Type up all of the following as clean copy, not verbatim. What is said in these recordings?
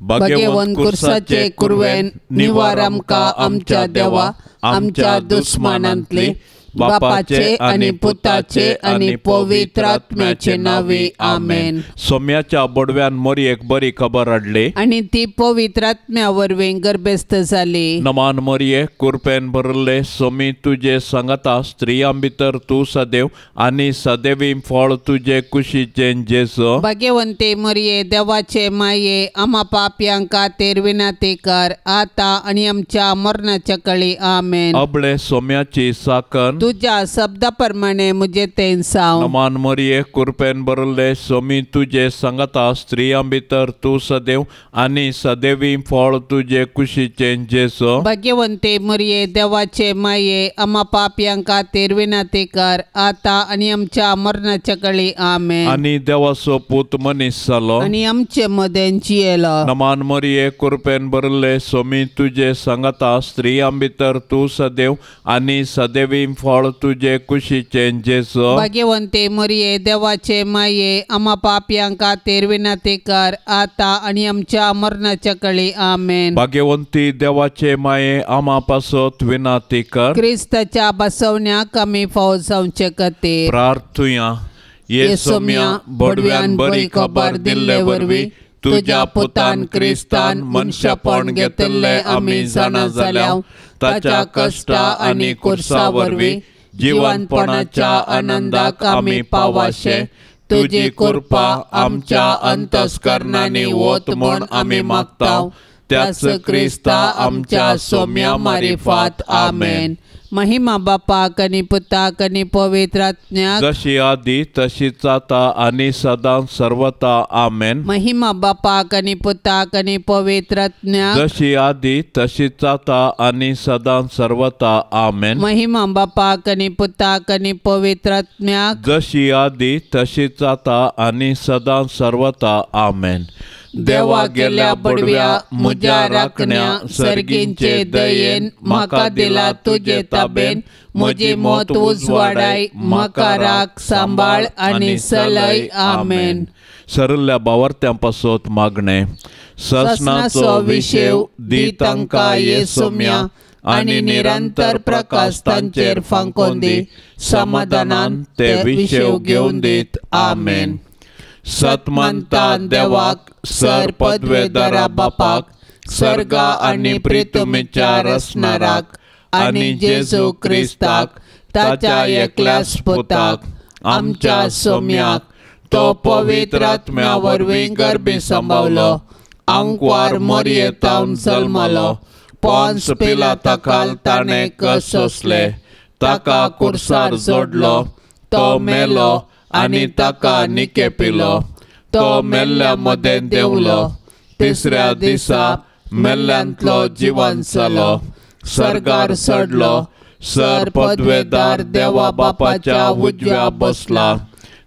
भाग्यवंत कुर्साचे कुरवेन निवार आमकां आमच्या देवा आमच्या दुस्मानांतली। बापाचे आनी पुताचे आनी पवित्र आत्म्याचे नावे आमेन। सोम्याच्या बोडव्यान मोरयेक बरी खबर हाडली आनी ती पवित्र आत्म्या वरवीं गर्भस्थ जाली। नमान मोरये, कुरपेन भरले, सोमी तुजे सांगाता, स्त्रियां भितर तूं सदैव आनी सदैवी फळ तुजे कुशीचें जेजू। भाग्यवंते मोरये, देवाचे माये, आमा पापयांक खातीर विनंती कर आतां आनी आमच्या मरणाच्या कळी आमेन। अबळे सोम्याची साकन तुझ्या शब्दा प्रमाणे मुझे तेन साव। नमान मोरये, कुरपेन भरले, सोमी तुजे सांगाता, स्त्रियां भितर तूं सदैव आनी सदैवी फळ तुजे कुशीचें जेजू। भाग्यवंते मोरये, देवाचे माये, आमा पापयांक खातीर विनंती कर आतां आनी आमच्या मरणाच्या कळी आमेन। आनी देवाचो पूत मनीस जालो आनी आमचे मदें जियेलो। नमान मोरये, कुरपेन भरले, सोमी तुजे सांगाता, स्त्रियां भितर तूं सदैव आनी सदैवी फळ तुजे कुशीचें जेजू। भाग्यवंते मोरये, देवाचे माये, आमा पापयांक खातीर विनंती कर आतां आनी आमच्या मरणाच्या कळी आमेन। भाग्यवंती देवाचे माये, आमा पासत विनंती कर। क्रिस्ताच्या बसवण्याक आमी फावो जावचे खातीर प्रार्थुया। ये सोम्या, बोडव्यान बरी खबर दिल्ले वरवीं तुज्या पुतान क्रिस्तान मनशापण घेतिल्लें आमी जाणा जाल्या। ताच्या कश्टा आनी कुर्सा वरवीं जिवनपणाच्या आनंदाक आमी पावाशे तुजी कृपा आमच्या अंतस्करणांनी वत म्हूण आमी मागता। त्याच क्रिस्ता आमच्या सोम्या मारिफात आमेन। महिमा बापाक आनी पुताक आनी पवित्र आत्म्याक, जशी आदी तशीच आतां आनी सदां सर्वता आमेन। महिमा बापाक आनी पुताक आनी पवित्र आत्म्याक, जशी आदी तशीच आतां आनी सदां सर्वता आमेन। महिमा बापाक आनी पुताक आनी पवित्र आत्म्याक, जशी आदी तशीच आतां आनी सदां सर्वता आमेन। देवा गेल्या बडव्या म्हज्या राखण्या सर्गींचे दयेन म्हाका दिला तुजे ताबेन, म्हजी मत उजवाडाय, म्हाका राख सांबाळ आनी सलय आमेन। सरल्या बावर्त्यां पासत मागणें। ससनाचो विशेव दी तांकां ये सोम्या आनी निरंतर प्रकाश तांचेर फांकोन दी, समाधानान ते विशेव घेवन दीत आमेन। सतमंता देवाक, सर पदवेदारा बापाक, सर्गा आनी प्रितुमीच्या रसणाराक आनी जेजू क्रिस्ताक ताच्या एकल्याच पुताक आमच्या सोम्याक, तो पवित्र आत्म्या वरवीं गर्भी सांबावलो, आंकवार मोरयेतावन जल्मलो, पोन्स पिलाता खाल ताणें कश्ट सोंसले, ताका कुर्सार जोडलो, तो मेलो आनी ताका निकेपिलो, तो मेल्ल्या मदें देंवलो, तिसऱ्या दिसा मेल्ल्यांतलो जिवन जालो, सर्गार चडलो, सर पदवेदार देवा बापाच्या उजव्या बसला,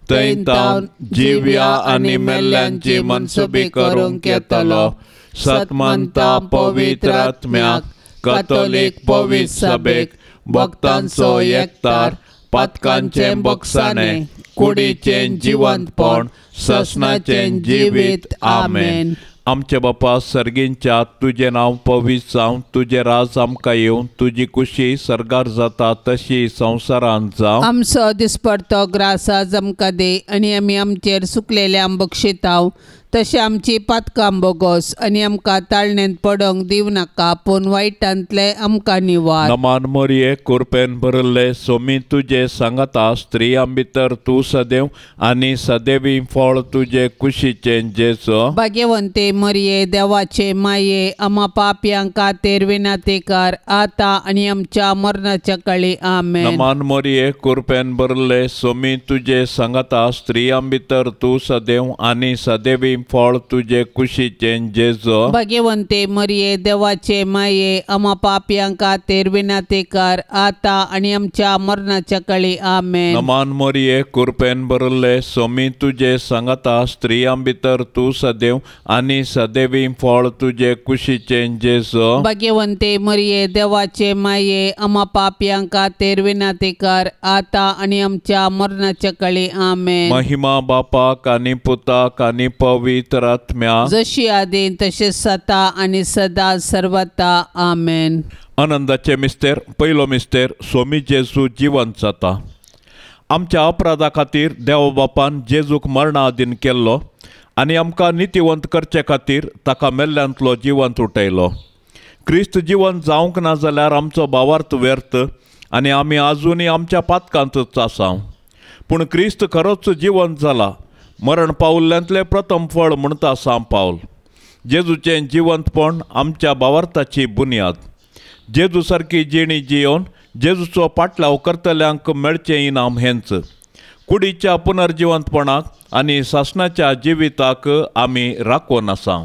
थंय तावन जिव्या आनी मेल्ल्यांची मनसुबी करूंक येतलो। सतमंता पवित्र आत्म्याक, कथोलीक पवित्र सभेक, भक्तांचो एकतार, पातकांचें बक्षाणें, कुडीचें जिवंतपण, ससनाचें जिवीत आमेन। आमचे बापा सर्गींच्या, तुजें नांव पवित्र जावं, तुजें राज आमकां येवं, तुजी कुशी सर्गार जाता तशी संवसारांत जावं। आमचो दिसपडतो ग्रास आज आमकां दी आनी आमी आमचेर सुकलेल्यांक बक्षिताव तशें आमची पातकां बोगोस आनी आमकां ताळणेंत पडोंक दिवं नाका, पूण वायटांतलें आमकां निवार। नमान मोरये, कुरपेन भरिल्ले, सोमी तुजे सांगाता, स्त्रियां भितर तूं सदैव आनी सदैवी फळ तुजे कुशीचें जेजू। भाग्यवंते मरये, देवाचे माये, आमा पापयांक खातीर विनंती कर आतां आनी आमच्या मरणाच्या कळी आमेन। नमान मोरये, कुरपेन भरिल्ले, सोमी तुजे सांगाता, स्त्रियां भितर तूं सदैव आनी सदैवी फळ तुजे कुशीचें जेजू। भाग्यवंते मरये, देवाचे माये, आमा पापयांक खातीर विनंती कर आतां आनी आमच्या मरणाच्या कळी आमेन। नमान मोरये, कुरपेन भरिल्ले, सोमी तुजे सांगाता, स्त्रियां भितर तूं सदैव आनी सदैवी फळ तुजे कुशीचें जेजू। भाग्यवंते मरये, देवाचे माये, आमा पापयांक खातीर विनंती कर आतां आनी आमच्या मरणाच्या कळी आमेन। महिमा बापाक आनी पुताक आनी पवित्र पवित्र आत्म्या, जशी आदीं तशें सता आनी सदा सर्वता. आमेन. आनंदाचे मिस्तेर. पयलो मिस्तेर, सोमी जेजू जिवंत जाता. आमच्या अपराधा खातीर देव बापान जेजूक मरणा आदीन केल्लो आनी आमकां नितीवंत करचे खातीर ताका मेल्ल्यांतलो जिवंत उठयलो. क्रिस्त जिवंत जावंक ना जाल्यार आमचो भावार्थ व्यर्थ आनी आमी आजुनूय आमच्या पातकांतच आसा. पूण क्रिस्त खरोच जिवंत जाला, मरण पावल्ल्यांतलें प्रथम फळ म्हणटा सांत पावल. जेजूचें जिवंतपण आमच्या भावार्थाची बुन्याद. जेजू सारकी जिणी जियोवन जेजूचो पाटलाव करतल्यांक मेळचें इनाम हेंच. कुडीच्या पुनर्जिवंतपणाक आनी सासणाच्या जिविताक आमी राखून आसा.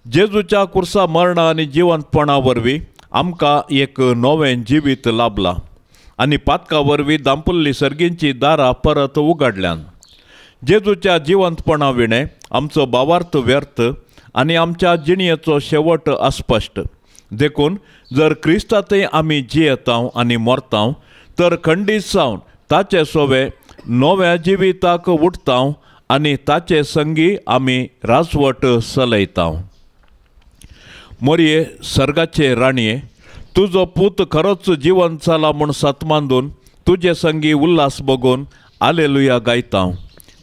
जेजूच्या कुर्सा मरण आनी जिवंतपणा वरवीं आमकां एक नवें जिवीत लाभलां आनी पातका वरवीं दांपुल्ली सर्गींची दारां परत उगडल्यान. जेजूच्या जिवंतपणा विणें आमचो भावार्थ व्यर्थ आनी आमच्या जिणयेचो शेवट अस्पश्ट. देखून जर क्रिस्तांतय आमी जियेता आनी मरता तर खंडीत जावन ताचे सोवे नव्या जिविताक उठता आनी ताचे संगी आमी राजवट चलयता. मोरये सर्गाचे राणये, तुजो पूत खरोच जिवंत जाला म्हूण सतमांदून तुजे संगी उल्हास बगून आलेलुया गायता.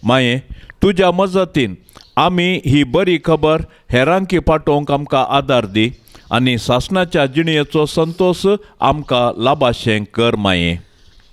माये, तुज्या मजतीन आमी ही बरी खबर हेरांकी पाठोवंक आमकां आदार दी आनी सासणाच्या जिणयेचो संतोश आमकां लाभाशें कर. माये,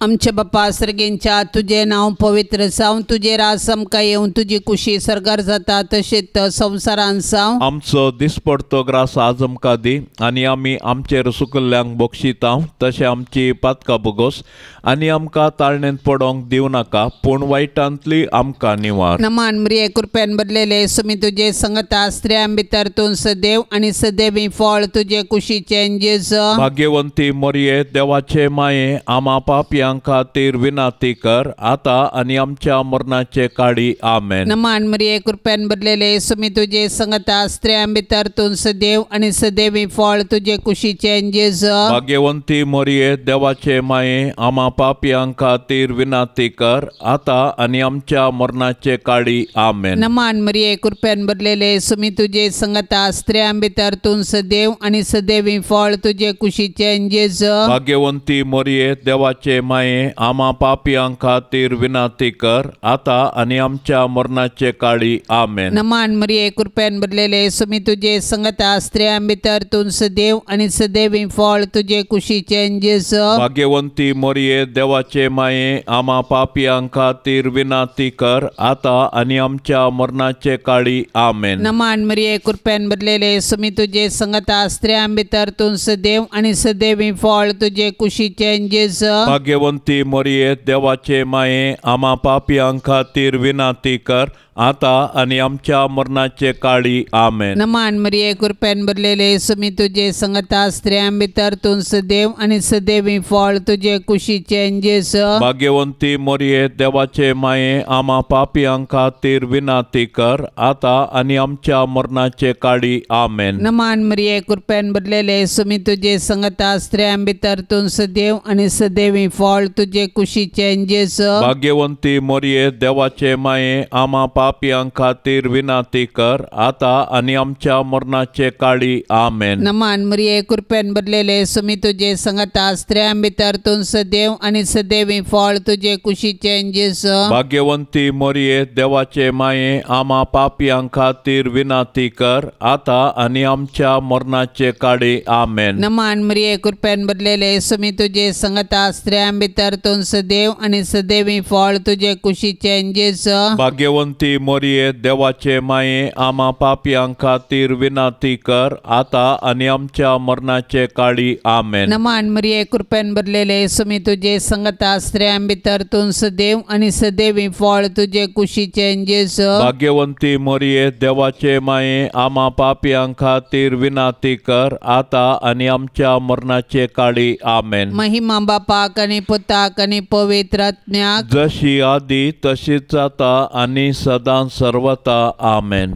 आमचे बापा सर्गेंच्या, तुजें नांव पवित्र जावं, तुजें राज आमकां येवं, तुजी कुशी सर्गार जाता तशेंच संवसारान जावं. आमचो दिसपडतो ग्रास आज आमकां दी आनी आमी आमचेर सुकल्ल्यांक बक्षिता तशें आमची पातकां बोगोस आनी आमकां ताळणेंत पडोंक दिवं नाका, पूण वायटांतली आमकां निवार. नमान मरिये, कृपेन भरलेले, सुमी तुजे संगता, स्त्रियां भितर तूं सदैव आनी सदैवी फळ तुजे कुशीचें जेजू. भाग्यवंती मरिये, देवाचे माये, आमा पापयां खातीर विनाती कर आता आनी आमच्या मरणाचे काळी. आमेन. नमान मरिये, कृपेन भरलेले, सुमी तुजे संगता, स्त्रियां भितर तूं सदैव आनी सदैवी फळ तुजे कुशीचें जेजू. भाग्यवंती मरिये, देवाचे माये, आमा पापयां खातीर विनाती कर आता आनी आमच्या मरणाचे काळी. आमेन. नमान मरिये, कृपेन भरलेले, सुमी तुजे संगता, स्त्रियां भितर तूं सदैव आनी सदैवी फळ तुजे कुशीचें जेजू. भाग्यवंती मरिये, देवाचे माये, आमा पापयां खातीर विनाती कर आता आनी आमच्या मरणाचे काळी. आमेन. नमान मरिये, कृपेन भरलेले, सुमी तुजे संगता, स्त्रियां भितर तूं सदैव आनी सदैवी फळ तुजे कुशीचें जेजू. भाग्यवंती मरिये, देवाचे माये, आमा पापयां खातीर विनाती कर आता आनी आमच्या मरणाचे काळी. आमेन. नमान मरिये, कृपेन भरलेले, सुमी तुजे संगता, स्त्रियां भितर तूं सदैव आनी सदैवी फळ तुजे कुशीचें जेजू. भाग्यवंती मरिये, देवाचे माये, आमा पापयां खातीर विनाती कर आता आनी आमच्या मरणाचे काळी. आमेन. नमान मरिये, कृपेन भरलेले, सुमी तुजे संगता, स्त्रियां भितर तूं सदैव आनी सदैवी फळ तुजे कुशीचें जेजू. भाग्यवंती मरिये, देवाचे माये, आमा पापयां खातीर विनाती कर आता आनी आमच्या मरणाचे काळी. आमेन. नमान मरिये, कृपेन भरलेले, सुमी तुजे संगता, स्त्रियां भितर तूं सदैव आनी सदैवी फळ तुजे कुशीचें जेजू. भाग्यवंती मरिये, देवाचे माये, आमा पापयां खातीर विनाती कर आता आनी आमच्या मरणाचे काळी. आमेन. नमान मरिये, कृपेन भरलेले, सुमी तुजे संगता, स्त्रियां भितर तूं सदैव आनी सदैवी फळ तुजे कुशीचें जेजू. भाग्यवंती मरिये, देवाचे माये, आमा पापयां खातीर विनाती कर आता आनी आमच्या मरणाचे काळी. आमेन. नमान मरिये, कृपेन भरलेले, सुमी तुजे संगता, स्त्रियां भितर तूं सदैव आनी सदैवी फळ तुजे कुशीचें जेजू. भाग्यवंती मरिये, देवाचे माये, आमा पापयां खातीर विनाती कर आता आनी आमच्या मरणाचे काळी. आमेन. नमान मरिये, कृपेन भरलेले, सुमी तुजे संगता, स्त्रियां भितर तूं सदैव आनी सदैवी फळ तुजे कुशीचें जेजू. भाग्यवंती मरिये, देवाचे माये, आमा पापयां खातीर विनाती कर आता आनी आमच्या मरणाचे काळी. आमेन. महिमा बापाक आनी पुताक आनी पवित्र आत्म्याक, जशी आदी तशीच आता आनी सदां सर्वता. आमेन.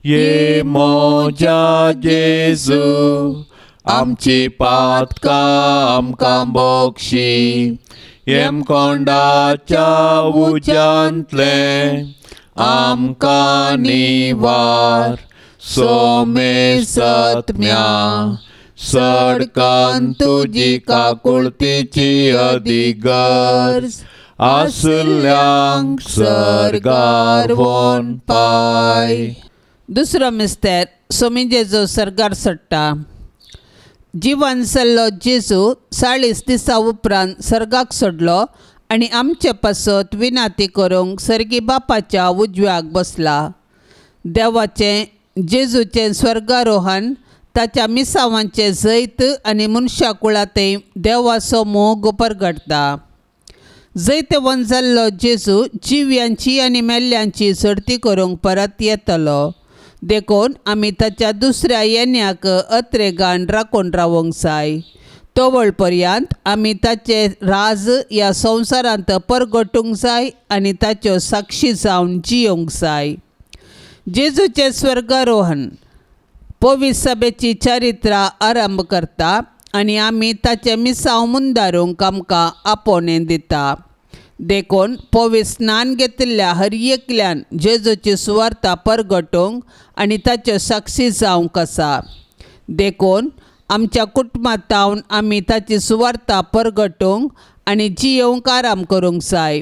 ये मोजा जेजू, आमची पातकां आमकां बोक्षी, येमकोंडाच्या उज्यांतलें आमकां निवार सोमेसत्म्या सडकान तुजी काकुळतीची अधिगर्ज आसल्यांक सर्गार वोन पाय. दुसरो मिस्तेर सोमी जेजू सर्गार सोडटा. जिवन सल्लो जेजू 40 दिसां उपरांत सर्गाक सोडलो आनी आमचे पासत विनाती करूंक सर्गी बापाच्या उजव्याक बसला. देवाचें जेजूचें स्वर्गारोहण ताच्या मिसावांचें जैत आनी मनशा कुळांतय देवाचो मोग परगटता. जैतवंत जाल्लो जेजू जिव्यांची आनी मेल्ल्यांची झडती करूंक परत येतलो. देखून आमी ताच्या दुसऱ्या येण्याक अत्रेगान राखून रावंक जाय. तवळ पर्यंत आमी ताचे राज ह्या संवसारांत परगटूंक जाय आनी ताच्यो साक्षी जावन जियोंक जाय. जेजूचें स्वर्गारोहण पवित्र सभेची चरित्रां आरंभ करता आनी आमी ताचें मिसांव मुंदारूंक आमकां आपोवणें दिता. देखून पवित्र स्नान घेतिल्ल्या हर एकल्यान जेजूची सुवार्ता परगटूंक आनी ताच्यो साक्षी जावंक आसा. देखून आमच्या कुटुंबांत आमी ताची सुवार्ता परगटूंक आनी जियोवंक आराम करूंक जाय.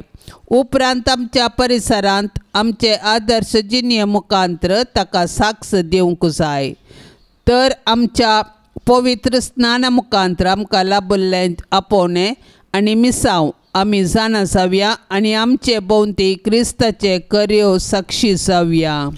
उपरांत आमच्या परिसरांत आमचे आदर्श जिणे मुखांत्र ताका साक्ष दिवंक जाय. तर आमच्या पवित्र स्नाना मुखांत्र आमकां लाभिल्लें आपोवणें आनी मिसांव आमी जाणा जावया आनी आमचे भोंवती क्रिस्ताचे कर्यो साक्षी जावया.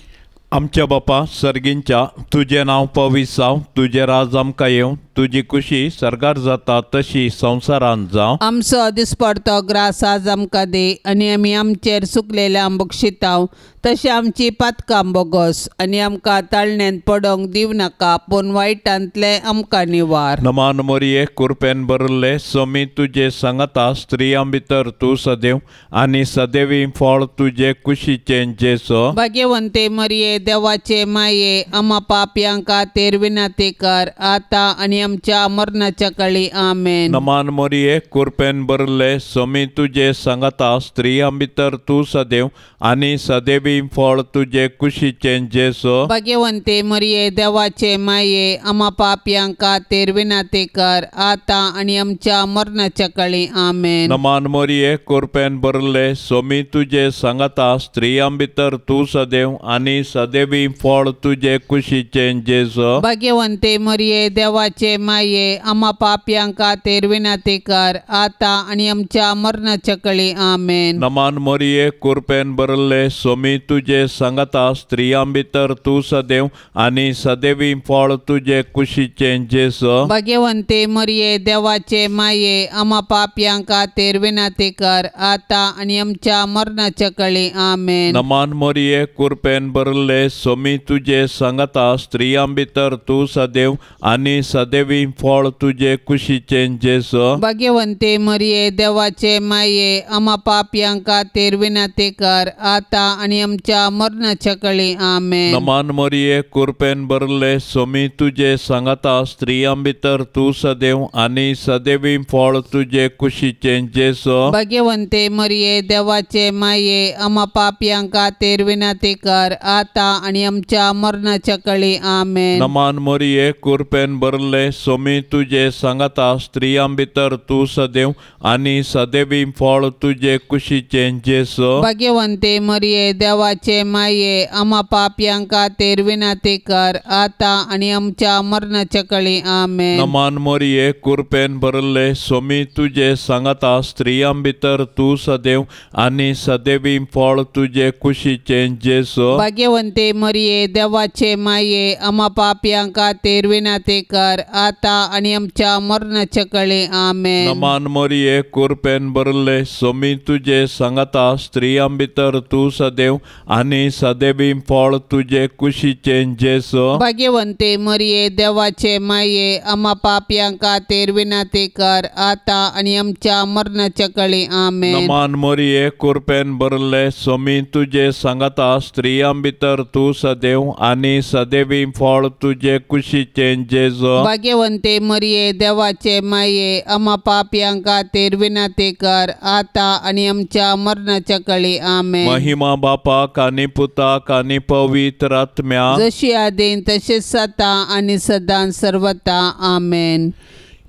आमच्या बापा सर्गींच्या तुजें नांव पवित्र जावं, तुजें राज आमकां येवं, तुजी खुशी सर्गार जाता तशी संवसारांत जावं. आमचो दिसपडतो ग्रास आज आमकां दी आनी आमी आमचेर सुकलेल्या बक्षितांव तशें आमची पातकां बोगस आनी आमकां ताळण्यांत पडोंक दिवं नाका पूण वायटांतलें आमकां निवार. नमान मोरये कुरपेन भरिल्ले सोमी तुजे सांगाता, स्त्रियां भितर तूं सदैव आनी सदैवी फळ तुजे कुशीचें जेसो. भाग्यवंते मरये देवाचे माये आमा पापयां खातीर विनंती कर आतां आनी आमच्या मरणाच्या काळी. आमेन. नमान मोरये कुरपेन भरिल्ले सोमी तुजे सांगाता, स्त्रियां भितर तूं सदैव आनी सदैवी फळ तुजे कुशीचें जेसो. भाग्यवंते मरये देवाचे माये आमा पापयां खातीर विनंती कर आतां आनी आमच्या मरणाच्या काळी. आमेन. नमान मोरये कुरपेन भरिल्ले सोमी तुजे सांगाता, स्त्रियां भितर तूं सदैव आनी सदैवी फळ तुजे कुशीचें जेसो. भाग्यवंते मरये देवाचे माये आमा पापयां खातीर विनंती कर आतां आनी आमच्या मरणाच्या काळी. आमेन. नमान मोरये कुरपेन भरिल्ले सोमी तुजे सांगाता, स्त्रियां भितर तूं सदैव आनी सदैवी फळ तुजे कुशीचें जेसो. भाग्यवंते मरये देवाचे माये आमा पापयां खातीर विनंती कर आतां आनी आमच्या मरणाच्या काळी. आमेन. नमान मोरये कुरपेन भरिल्ले सोमी तुजे सांगाता, स्त्रियां भितर तूं सदैव आनी सदैवी फळ तुजे कुशीचें जेसो. भाग्यवंते मरये देवाचे माये आमा पापयां खातीर विनंती कर आतां आनी आमच्या मरणाच्या काळी. आमेन. नमान मोरये कुरपेन भरिल्ले सोमी तुजे सांगाता, स्त्रियां भितर तूं सदैव आनी सदैवी फळ तुजे कुशीचें जेसो. भाग्यवंते मरये देवाचे माये आमा पापयां खातीर विनंती कर आतां आनी आमच्या मरणाच्या काळी. आमेन. नमान मोरये कुरपेन भरिल्ले सोमी तुजे सांगाता, स्त्रियां भितर तूं सदैव आनी सदैवी फळ तुजे कुशीचें जेसो. भाग्यवंते मरये देवाचे माये आमा पापयां खातीर विनंती कर आतां आनी आमच्या मरणाच्या काळी. आमेन. नमान मोरये कुरपेन भरिल्ले सोमी तुजे सांगाता, स्त्रियां भितर तूं सदैव आनी सदैवी फळ तुजे कुशीचें जेसो. भाग्यवंते मरये देवाचे माये आमा पापयां खातीर विनंती कर आतां आनी आमच्या मरणाच्या काळी. आमेन. नमान मोरये कुरपेन भरिल्ले सोमी तुजे सांगाता, स्त्रियां भितर तूं सदैव आनी सदैवी फळ तुजे कुशीचें जेसो. भाग्यवंते मरये देवाचे माये आमा पापयां खातीर विनंती कर आतां आनी आमच्या मरणाच्या काळी. आमेन. नमान मोरये कुरपेन भरिल्ले सोमी तुजे सांगाता, स्त्रियां भितर तूं सदैव आनी सदैवी फळ तुजे कुशीचें जेजू। भाग्यवंते मरिये देवाचे माये आमा पापयां खातीर विनंती कर आतां आनी आमच्या मरणाच्या कळी। आमेन। महिमा बापाक आनी पुताक आनी पवित्र आत्म्याक, जशी आदीन तशेंच सदां आनी सदां सर्वता। आमेन।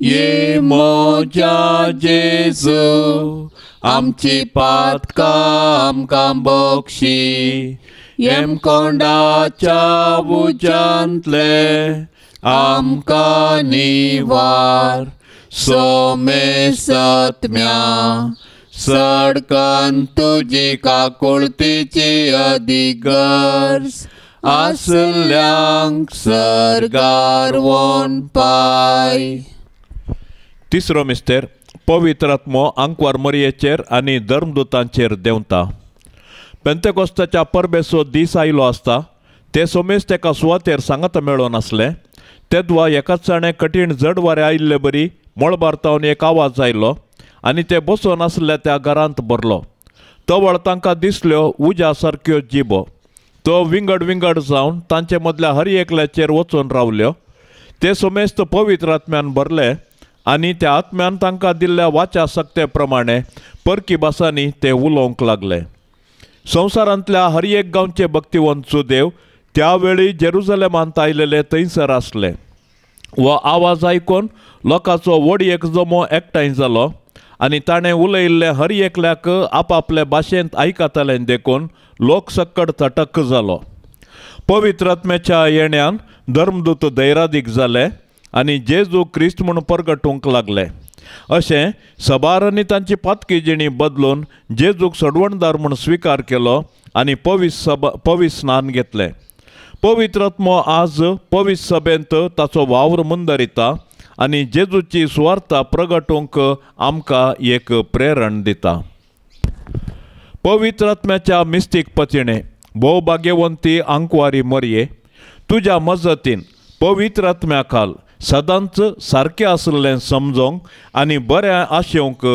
ये म्हज्या जेजू आमची पातकां आमकां बक्षी, येमकोंडाच्या उज्यांतले आमकां निवार, सोमेसत्म्या सडकन तुजी काकुळतीची अदीक गरज आसल्यांक सर्गार वोन पाय। तिसरो मिस्तेर पवित्र आत्मो आंकवार मरयेचेर आनी धर्मदूतांचेर देंवता। पेंतेकोस्ताच्या परबेचो दीस आयलो आसता ते सोमेस तेका सुवातेर सांगात मेळोन आसले। तेदवा एकाच जाणें कठीण जड वारें आयिल्ले बरी मळबार तावन एक आवाज आयलो आनी ते बसोन आसल्या त्या घरांत भरलो। तवळ तांकां दिसल्यो उज्या सारक्यो जिबो, तो विंगड विंगड जावन तांचे मदल्या हर एकल्याचेर वचून रावल्यो। ते सोमेस्त पवित्र आत्म्यान भरले आनी त्या आत्म्यान तांकां दिल्ल्या वाचा सक्ते प्रमाणे परकी भासांनी ते उलोवंक लागले। संवसारांतल्या हर एक गांवचे भक्तिवंत सुदेव त्या वेळी जेरुजलेमांत आयलेले थंयसर आसले। हो आवाज आयकून लोकांचो व्हड एक जमो एकठांय जालो आनी ताणें उलयिल्लें हर एकल्याक आपापले भाशेंत आयकतालें देखून लोक सक्कड थटक जालो। पवित्र आत्म्याच्या येण्यान धर्मदूत धैरादीक जाले आनी जेजू क्रिस्त म्हूण परगटूंक लागले। अशें सबारांनी तांची पातकी जिणी बदलून जेजूक सोडवणदार म्हूण स्विकार केलो आनी पवित्र स्नान घेतलें। पवित्र आत्मो आज पवित्र सभेंत ताचो वावर मुंदरिता आनी जेजूची सुवार्ता प्रगटूंक आमकां एक प्रेरण दिता। पवित्र आत्म्याच्या मिस्तीक पतिणे भोव भाग्यवंती आंकवारी मरये, तुज्या मजतीन पवित्र आत्म्या खाल सदांच सारकें आसलें समजोंक आनी बरें आशेवंक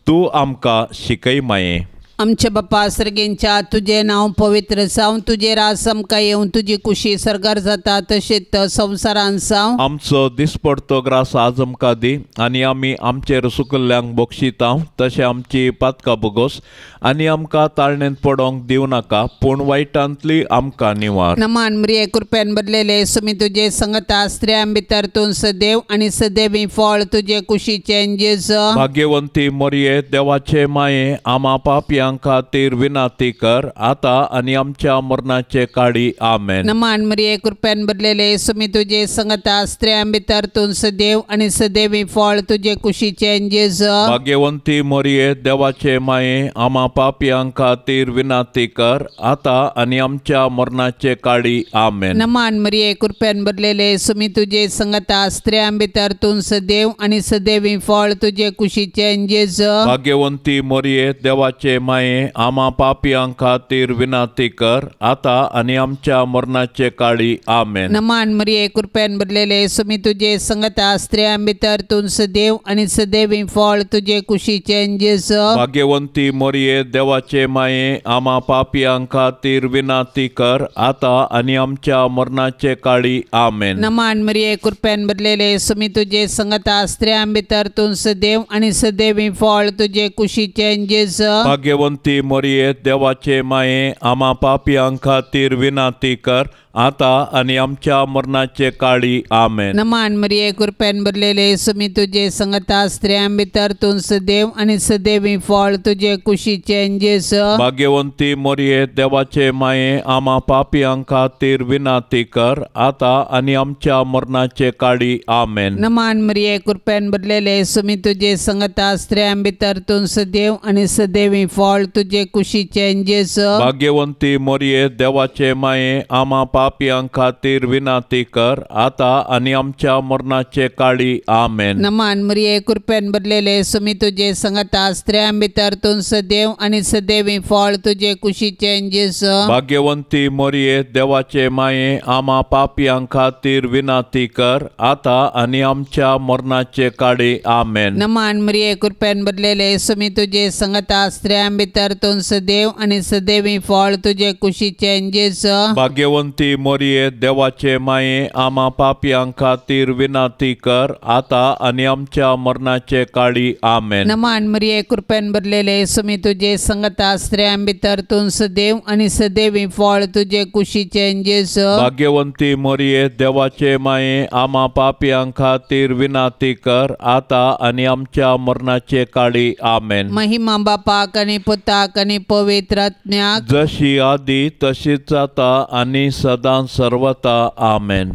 तूं आमकां शिकय माये। आमच्या बापा सर्गेंच्या तुजें नांव पवित्र जावं, तुजें राज आमकां येवं, तुजी कुशी सर्गार जाता तशेंच संवसारान जावं। आमचो दिसपडतो ग्रास आज आमकां दी आनी आमी आमचेर सुकल्ल्यांक बक्षिता तशें आमची पातकां बोगोस आनी आमकां ताळणेंत पडोंक दिवं नाका पूण वायटांतली आमकां निवार। नमान मरिये कृपेन भरलेले सुमी तुजे संगता, स्त्रियां भितर तूं सदैव आनी सदैवी फळ तुजे कुशीचें जेजू। भाग्यवंती मरिये देवाचे माये आमा पापयां खातीर विनंती कर आता आनी आमच्या मरणाचे काळी। आमेन। नमान मरिये कृपेन भरलेले सुमी तुजे संगता, स्त्रियां भितर तूं सदैव आनी सदैवी फळ तुजे कुशीचें जेजू। भाग्यवंती मरिये देवाचे माये आमा पापयां खातीर विनंती कर आता आनी आमच्या मरणाचे काळी। आमेन। नमान मरिये कृपेन भरलेले सुमी तुजे संगता, स्त्रियां भितर तूं सदैव आनी सदैवी फळ तुजे कुशीचें जेजू। भाग्यवंती मरिये देवाचे माये आमा पापयां खातीर विनंती कर आता आनी आमच्या मरणाचे काळी। आमेन। नमान मरिये कृपेन भरलेले सुमी तुजे संगता, स्त्रियां भितर तूं सदैव आनी सदैवी फळ तुजे कुशीचें जेजू। भाग्यवंती मरिये देवाचे माये आमा पापयां खातीर विनंती कर आता आनी आमच्या मरणाचे काळी। आमेन। नमान मरिये कृपेन भरलेले सुमी तुजे संगता, स्त्रियां भितर तूं सदैव आनी सदैवी फळ तुजे कुशीचें जेजू। भाग्यवंती मरिये देवाचे माये आमा पापयां खातीर विनंती कर आता आनी आमच्या मरणाचे काळी। आमेन। नमान मरिये कृपेन भरलेले सुमी तुजे संगता, स्त्रियां भितर तूं सदैव आनी सदैवी फळ तुजे कुशीचें जेजू। भाग्यवंती मरिये देवाचे माये आमा पापयां खातीर विनंती कर आता आनी आमच्या मरणाचे काळी। आमेन। नमान मरिये कृपेन भरलेले सुमी तुजे संगता, स्त्रियां भितर तूं सदैव आनी सदैवी फळ तुजे कुशीचें जेजू। भाग्यवंती मरिये देवाचे माये आमा पापयां खातीर विनंती कर आतां आनी आमच्या मरणाचे काळी. आमेन. नमान मरिये कृपेन भरलेले सुमी तुजे संगता स्त्रियां भितर तूं सदैव आनी सदैवी फळ तुजे कुशीचें जेजू. भाग्यवंती मरिये देवाचे माये आमा पापयां खातीर विनंती कर आतां आनी आमच्या मरणाचे काळी. आमेन. नमान मरिये कृपेन भरलेले सुमी तुजे संगता स्त्रियां भितर तूं सदैव आनी सदैवी फळ तुजे कुशीचें जेजू. भाग्यवंती मरिये देवाचे माये आमा पापयां खातीर विनंती कर आतां आनी आमच्या मरणाचे काळी. आमेन. नमान मरिये कृपेन भरलेले सुमी तुजे संगता स्त्रियां भितर तूं सदैव आनी सदैवी फळ तुजे कुशीचें जेजू. भाग्यवंती मरिये देवाचे माये आमा पापयां खातीर विनंती कर आतां आनी आमच्या मरणाचे काळी. आमेन. महिमा बापाक आनी पुताक आनी पवित्र आत्म्याक, जशी आदी तशीच जाता आनी सदां सर्वता. आमेन.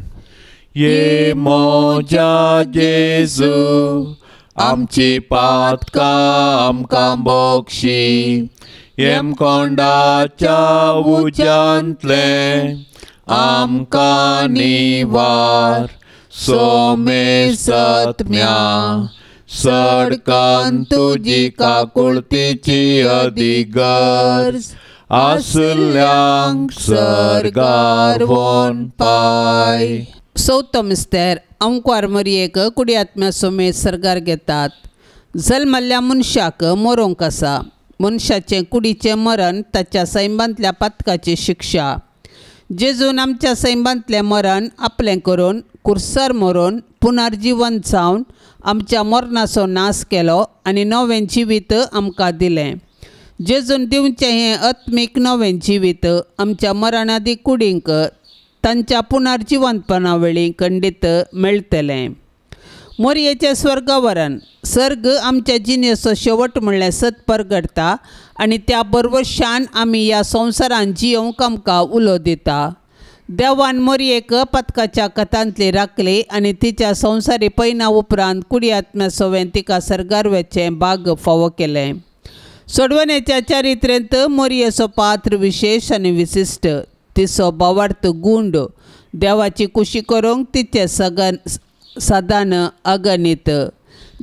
ये मोजा जेजू आमची पातकां आमकां बोक्षी, येमकोंडाच्या उज्यांतलें आमकां निवार, सोमेसत्म्या सडकान तुजी काकुळतीची अधिगर्ज आसल्यांक सर्गार वोन पाय. चवथो मिस्तेर अंकवार मरियेक कुडी आत्म्या सोमेत सर्गार घेतात. जल्मल्ल्या मनशाक मरोंक आसा. मनशाचें कुडीचें मरण ताच्या सैमांतल्या पातकाची शिक्षा. जेजून आमच्या सैमांतलें मरण आपलें करून कुर्सार मरून पुनर्जिवन जावन आमच्या मरणाचो नाश केलो आनी नवें जिवीत आमकां दिलें. जेजून दिवचें हें आत्मीक नवें जिवीत आमच्या मरणादी कुडींक तांच्या पुनर्जिवंतपणा वेळी खंडीत मेळटलें. मोरयेचें स्वर्गवरण सर्ग आमच्या जिणेचो शेवट म्हणल्यार सत परगडटा आनी त्या बरवशान आमी ह्या संवसारान जियोवंक आमकां उलो दिता. देवान मोरयेक पथकाच्या कथांतली राखली आनी तिच्या संवसारी पयना उपरांत कुडी आत्म्या सोवें तिका सर्गार वचें भाग फावो केलें. सोडवण्याच्या चारित्र्यांत मोरयेचो पात्र विशेश आनी विशिश्ट. तिचो भावार्थ गुंड देवाची कुशी करूंक तिचें सगन सदान अगणीत.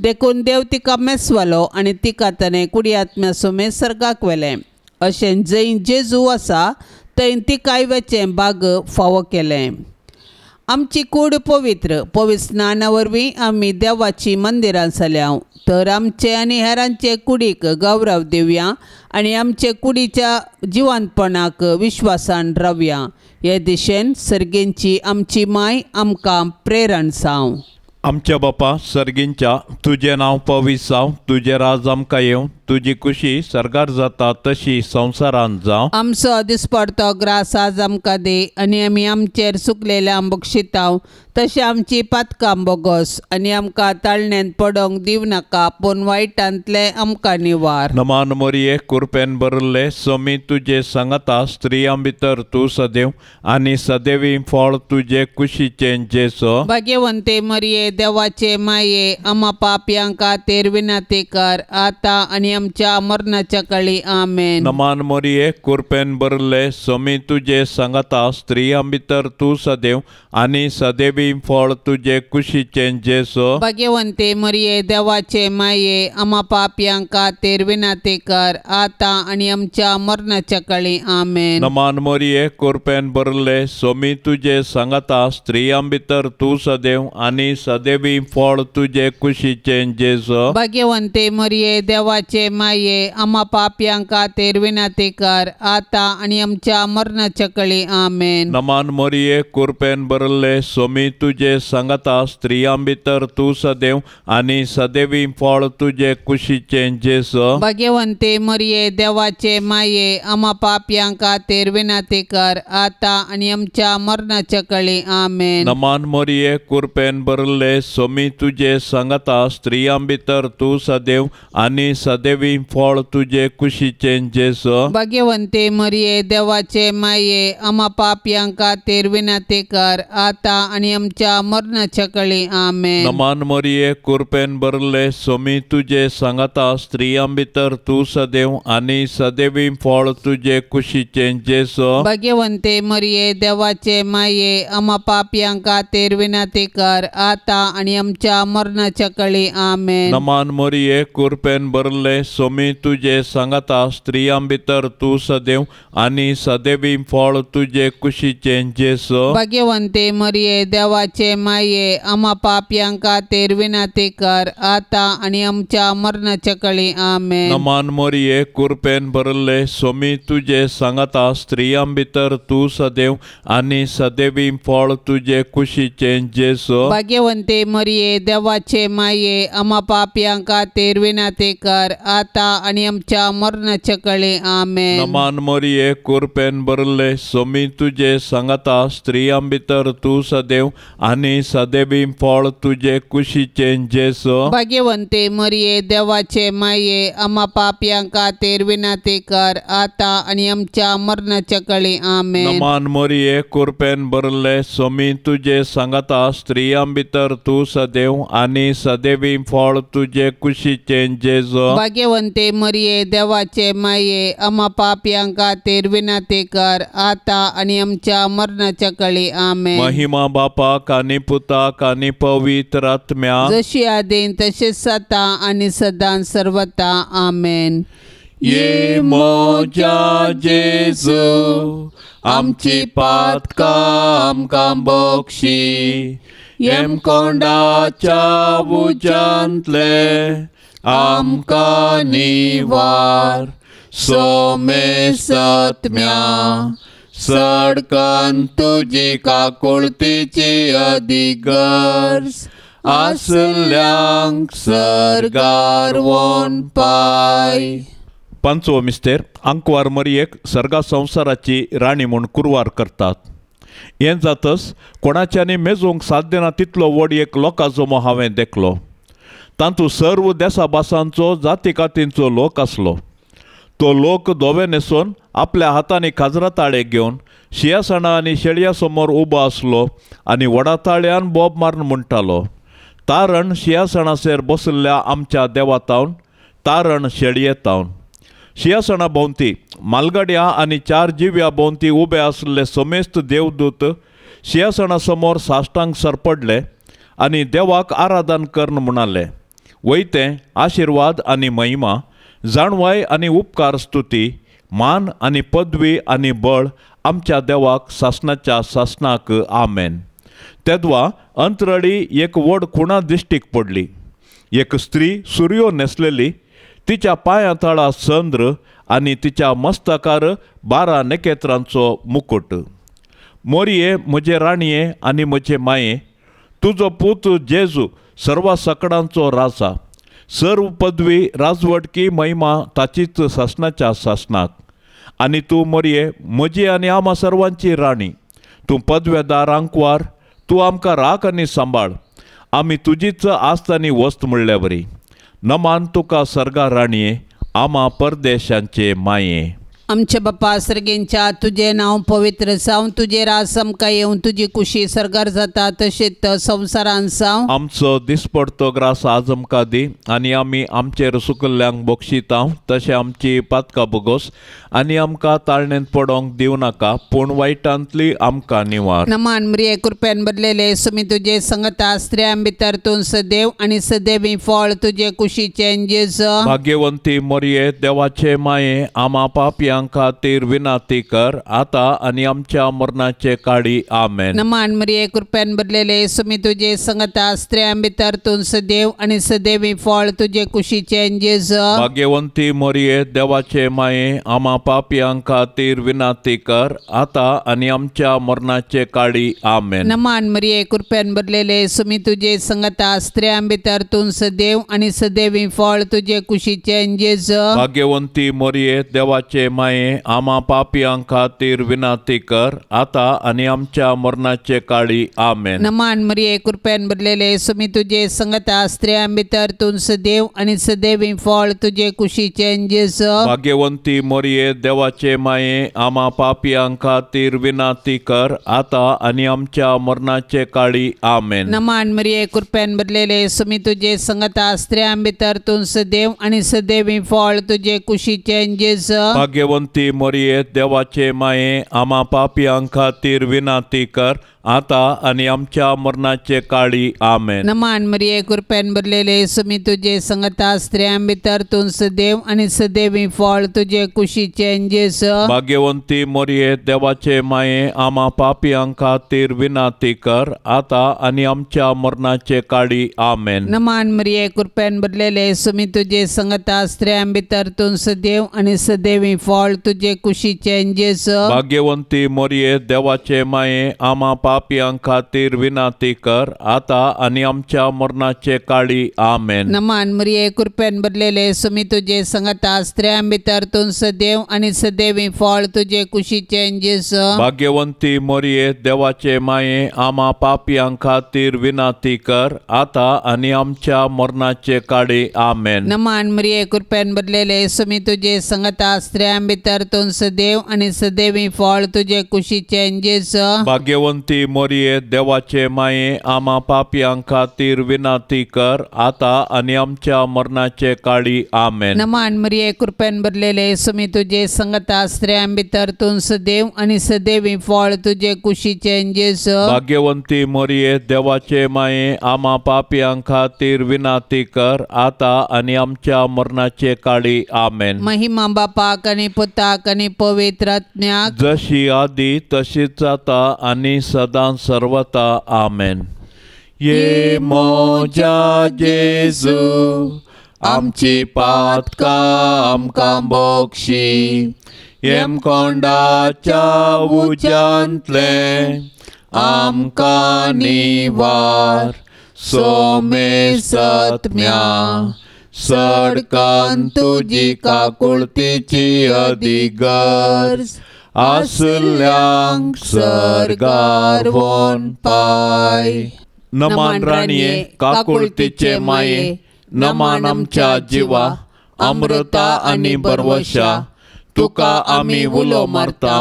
देखून देव तिका मेसवालो आनी तिका ताणें कुडी आत्म्या सोमेत सर्गाक व्हेलें. अशें जंय जेजू आसा थंय तिकाय वचें भाग फावो केलें. आमची कूड पवित्र पवित्र स्नाना वरवीं आमी देवाची मंदिरां जाल्या. तर आमचे आनी हेरांचे कुडीक गौरव दिवया आनी आमचे कुडीच्या जिवंतपणाक विश्वासान रावया. हे दिशेन सर्गेंची आमची माय आमकां प्रेरण जावं. आमच्या बापा सर्गींच्या तुजें नांव पवित्र जावं, तुजें राज आमकां येवं, तुजी कुशी सर्गार जाता तशी संवसारांत जावं. आमचो दिसपडतो ग्रास आज आमकां दी आनी आमी आमचेर सुकलेल्या बक्षिताव तशें आमची पातकां बोगस आनी आमकां ताळण्यांत पडोंक दिवं नाका पूण वायटांतलें आमकां निवार. नमान मोरये कुरपेन भरिल्ले समी तुजे सांगाता, स्त्रियां भितर तूं सदैव आनी सदैवी फळ तुजे कुशीचें जेजू. भाग्यवंते मरिये देवाचे माये आमा पापयां खातीर विनंती कर आतां आनी आमच्या मरणाच्या काळी. आमेन. नमान मोरये कुरपेन भरिल्ले समी तुजे सांगाता, स्त्रियां भितर तूं सदैव आनी सदैवी फळ तुजे कुशीचें जेजू. भाग्यवंते मरिये देवाचे माये आमा पापयां खातीर विनंती कर आतां आनी आमच्या मरणाच्या काळी. आमेन. नमान मोरये कुरपेन भरिल्ले समी तुजे सांगाता, स्त्रियां भितर तूं सदैव आनी सदैवी फळ तुजे कुशीचें जेजू. भाग्यवंते मरिये देवाचे माये आमा पापयां खातीर विनंती कर आतां आनी आमच्या मरणाच्या काळी. आमेन. नमान मोरये कुरपेन भरिल्ले समी तुजे सांगाता, स्त्रियां भितर तूं सदैव आनी सदैवी फळ तुजे कुशीचें जेजू. भाग्यवंते मरिये देवाचे माये आमा पापयां खातीर विनंती कर आतां आनी आमच्या मरणाच्या काळी. आमेन. नमान मोरये कुरपेन भरिल्ले भरले सोमी तुजे सांगाता स्त्रियां भितर तूं सदैव आनी सदैवी फळ तुजे कुशीचें जेजू। भाग्यवंते मरिये देवाचे माये आमा पापयां खातीर विनंती कर आतां आनी आमच्या मरणाच्या कळी। आमेन। नमान मरिये कृपेन भरले सोमी तुजे सांगाता स्त्रियां भितर तूं सदैव आनी सदैवी फळ तुजे कुशीचें जेजू। भाग्यवंते मरिये देवाचे माये आमा पापयां खातीर विनंती कर आतां आनी आमच्या मरणाच्या कळी। आमेन। नमान मरिये कृपेन भरले सोमी तुजे सांगाता स्त्रियां भितर तूं सदैव आनी सदैवी फळ तुजे कुशीचें जेजू। भाग्यवंते मरिये देवाचे माये आमा पापयां खातीर विनंती कर आतां आनी आमच्या मरणाच्या कळी। आमेन। नमान मरिये कृपेन भरले सोमी तुजे सांगाता स्त्रियां भितर तूं सदैव आनी सदैवी फळ तुजे कुशीचें जेजू। भाग्यवंते मरिये देवाचे माये आमा पापयां खातीर विनंती कर आतां आनी आमच्या मरणाच्या कळी। आमेन। नमान मरिये कृपेन भरले सोमी तुजे सांगाता स्त्रियां भितर तूं सदैव आनी सदैवी फळ तुजे कुशीचें जेजू। भाग्यवंते मरिये देवाचे माये आमा पापयां खातीर विनंती कर आतां आनी आमच्या मरणाच्या कळी। आमेन। नमान मरिये कृपेन भरले सोमी तुजे सांगाता स्त्रियां भितर तूं सदैव आनी सदैवी फळ तुजे कुशीचें जेजू। भाग्यवंते मरिये देवाचे माये आमा पापयां खातीर विनंती कर आतां आनी आमच्या मरणाच्या कळी। आमेन। महिमा बापाक आनी पुताक आनी पवित्र आत्म्याक, जशी आदीन तशीच आतां आनी सदां सर्वता। आमेन। ये म्हज्या जेजू आमची पातकां आमकां बक्षी, यमकोंडाच्या उज्यांतले आमकां निवार, सोमेसत्म्या सडकन तुजी काकुळतीची अधिगर्ज आसल्यांक सर्गार वोन पाय। पांचवो मिस्तेर आंकवार मरियेक सर्गा संवसाराची राणी म्हूण कुरवार करतात। हें जातच कोणाच्यानी मेजूंक साध्य ना तितलो व्हड एक लोकां जमो हांवें देखलो। तातूंत सर्व देसा भासांचो जाती कातींचो लोक आसलो। तो लोक धवे न्हेसून आपल्या हातांनी खाजरा ताळे घेवन शिंयासणां आनी शेळया समोर उबो आसलो आनी व्हडा ताळ्यान बोब मारून म्हणटालो, तारण शिंयासणाचेर बशिल्ल्या आमच्या देवा तावन, तारण शेळये तावन। शिंयासणा भोंवती मालगाड्या आनी चार जिव्या भोंवती उबे आसले समेस्त देवदूत शिंयासणा समोर साश्टांग सरपडले आनी देवाक आराधन करून म्हणाले, वयतें आशिर्वाद आनी महिमा, जाणवाय आनी उपकार स्तुती, मान आनी पदवी आनी बळ आमच्या देवाक सासणाच्या सासणाक। आमेन। तेदवा अंतरळी एक व्हड खुणा दिश्टीक पडली। एक स्त्री सुरयो न्हेसलेली, तिच्या पांयां तळा चंद्र आनी तिच्या मस्तकार 12 नखेत्रांचो मुकुट। मोरये म्हजे राणये आनी म्हजे माये, तुजो पूत जेजू सर्वा सकडांचो राजा, सर्व पदवी राजवटकी महिमा ताचीच सासणाच्या सासणाक। आनी तूं मोरये म्हजी आनी आमा सर्वांची राणी, तूं पदवेदार आंकवार, तूं आमकां राख आनी सांबाळ, आमी तुजीच आस्त आनी वस्त म्हणल्या बरी। नमान तुका सर्गा राणये, आमा परदेशांचे माये। आमचे बापा सर्गेंच्या तुझे नांव पवित्र जावं, तुझे राज आमकां येवन, तुजी कुशी सर्गार जाता तशेंच संवसारान जावं। आमचो दिसपडतो ग्रास आज आमकां दी आनी आमी आमचेर सुकल्ल्यांक बक्षिता तशें आमची पातकां बोगोस आनी आमकां ताळणेंत पडोंक दिवं नाका, पूण वायटांतली आमकां निवार। नमान मरिये कृपेन भरलेले सुमी तुजे संगता, स्त्रियां भितर तूं सदैव आनी सदैवी फळ तुजे कुशीचें जेजू। भाग्यवंती मरिये देवाचे माये, आमा पापयांक खातीर विनंती कर आता आनी आमच्या मरणाचे काळी। आमेन। नमान मरिये कृपेन भरलेले सुमी तुजे संगता, स्त्रियां भितर तूं सदैव आनी सदैवी फळ तुजे कुशीचें जेजू। भाग्यवंती मरिये देवाचे माये, आमा पापयां खातीर विनंती कर आता आनी आमच्या मरणाचे काळी। आमेन। नमान मरिये कृपेन भरलेले सुमी तुजे संगता, स्त्रियां भितर तूं सदैव आनी सदैवी फळ तुजे कुशीचें जेजू। भाग्यवंती मरिये देवाचे माये आमा पापयां खातीर विनंती कर आता आनी आमच्या मरणाचे काळी आमेन। नमान मरिये कृपेन भरलेले स्वामी तुझे संगता स्त्रियां भितर तूं सदैव आनी सदैवी फळ तुझे कुशीचे जेजू। भाग्यवंती मरिये देवाचे माये आमा पापयां खातीर विनंती कर आता आनी आमच्या मरणाचे काळी आमेन। नमान मरिये कृपेन भरलेले स्वामी तुझे संगता स्त्रियां भितर तूं सदैव आनी सदैवी फळ तुझे कुशीचे जेजू। भाग्यवंती मरिये देवाचे माये आमा पापयां खातीर विनंती कर आता आनी आमच्या मरणाचे काळी आमेन। नमान मरिये कृपेन भरलेले स्वामी तुझे संगता स्त्रियां भितर तूं सदैव आनी सदैवी फळ तुझे कुशीचे जेजू। भाग्यवंती मरिये देवाचे माये आमा पापयां खातीर विनंती कर आता आनी आमच्या मरणाचे काळी आमेन। नमान मरिये कृपेन भरलेले स्वामी तुझे संगता स्त्रियां भितर तूं सदैव आनी सदैवी फळ तुझे कुशीचे जेजू। भाग्यवंती मरिये देवाचे माये आमा पापयां खातीर विनंती कर आता आनी आमच्या मरणाचे काळी आमेन। नमान मरिये कृपेन भरलेले स्वामी तुझे संगता स्त्रियां भितर तूं सदैव आनी सदैवी फळ तुझे कुशीचे जेजू। भाग्यवंती मरिये देवाचे माये आमा पापयां खातीर विनंती कर आता आनी आमच्या मरणाचे काळी आमेन। नमान मरिये कृपेन भरलेले स्वामी तुझे संगता स्त्रियां भितर तूं सदैव आनी सदैवी फळ तुझे कुशीचे जेजू। भाग्यवंती मरिये देवाचे माये आमा पापयां खातीर विनंती कर आता आनी आमच्या मरणाचे काळी आमेन। नमान मरिये कृपेन भरलेले स्वामी तुझे संगता स्त्रियां भितर तूं सदैव आनी सदैवी फळ तुझे कुशीचे जेजू। भाग्यवंती मरिये देवाचे माये आमा पापयां खातीर विनंती कर आता आनी आमच्या मरणाचे काळी आमेन। महिमा बापाक आनी पुताक आनी पवित्र आत्म्याक, जशी आदी तशीच आता आनी सदां सर्वता आमेन। ये मोजा जेजू आमची पातकां आमकां बोक्षी, येमकोंडाच्या उज्यांतलें आमकां निवार, सोमेसत्म्या सडकान तुजी काकुळतीची अधिगर्ज आसल्यांक सर्गार वोन पाय। नमान राणये काकुळतीचे माये, नमान आमच्या जिवा अमृता आनी बरवशा, तुका आमी उलो मारता,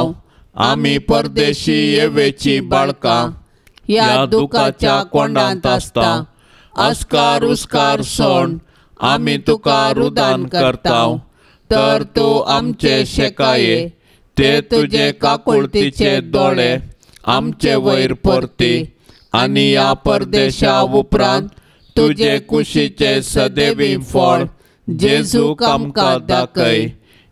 आमी परदेशी येवेची बाळकां ह्या दुखाच्या कोंडांत आसता, अस्कार उस्कार सोण आमी तुका रुदान करता, तर तूं आमचे शेकाये ते तुजे काकुळतीचे दोळे आमचे वयर परती आनी ह्या परदेशा उपरांत तुजे कुशीचे सदैवी फळ जेजूक आमकां दाखय।